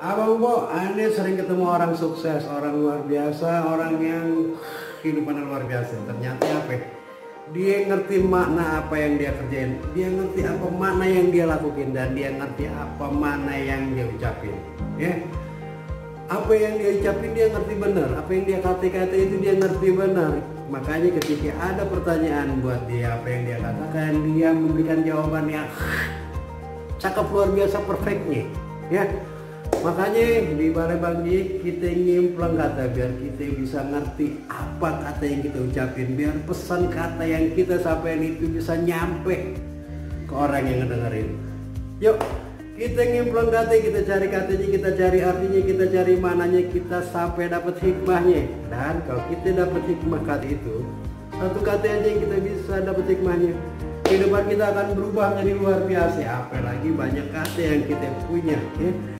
Abang Bo, aneh sering ketemu orang sukses, orang luar biasa, orang yang kehidupannya luar biasa. Ternyata apa? Dia ngerti makna apa yang dia kerjain, dia ngerti apa makna yang dia lakuin, dan dia ngerti apa makna yang dia ucapin. Ya, apa yang dia ucapin dia ngerti benar, apa yang dia kata-kata itu dia ngerti benar. Makanya ketika ada pertanyaan buat dia, apa yang dia katakan, dia memberikan jawaban yang cakep luar biasa, perfectnya. Ya. Makanya di Balai Bangji kita ngimplang kata biar kita bisa ngerti apa kata yang kita ucapin, biar pesan kata yang kita sampaikan itu bisa nyampe ke orang yang ngedengerin. Yuk kita ngimplang kata, kita cari katanya, kita cari artinya, kita cari mananya, kita sampai dapat hikmahnya. Dan kalau kita dapat hikmah kata itu, satu kata aja yang kita bisa dapat hikmahnya, kehidupan kita akan berubah menjadi luar biasa. Apalagi banyak kata yang kita punya, ya.